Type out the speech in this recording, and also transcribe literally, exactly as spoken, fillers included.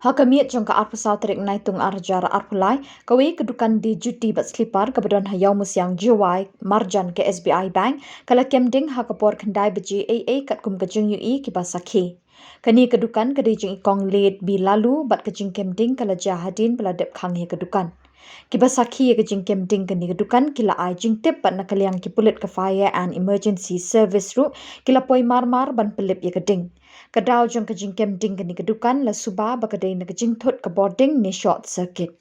Ha ka miet jong ka arphew saw tarik Naitung ar hajar arphew lai, kawei ka dukan die juti bad slipar kaba don ha Ïawmusiang, Jowai, marjan ka S B I Bank, ka la kem ding ha ka por khyndai baje eiei katkum ka jingïohi kiba sakhi. Kane ka dukan ka dei jong i Kong Late B Laloo bad ka jingkem ding ka la jia hadien ba la dep khang ïa ka dukan. Kiba sakhi ïa ka jingkem ding kane ka dukan ki la ai jingtip bad na ka liang ki pulit ka Fire and Emergency Service ruh ki la poi mar mar ban pynlip ïa ka ding. Ka daw jong ka jingkem ding kane ka dukan la suba ba ka dei na ka jingthut ka bording ne short circuit.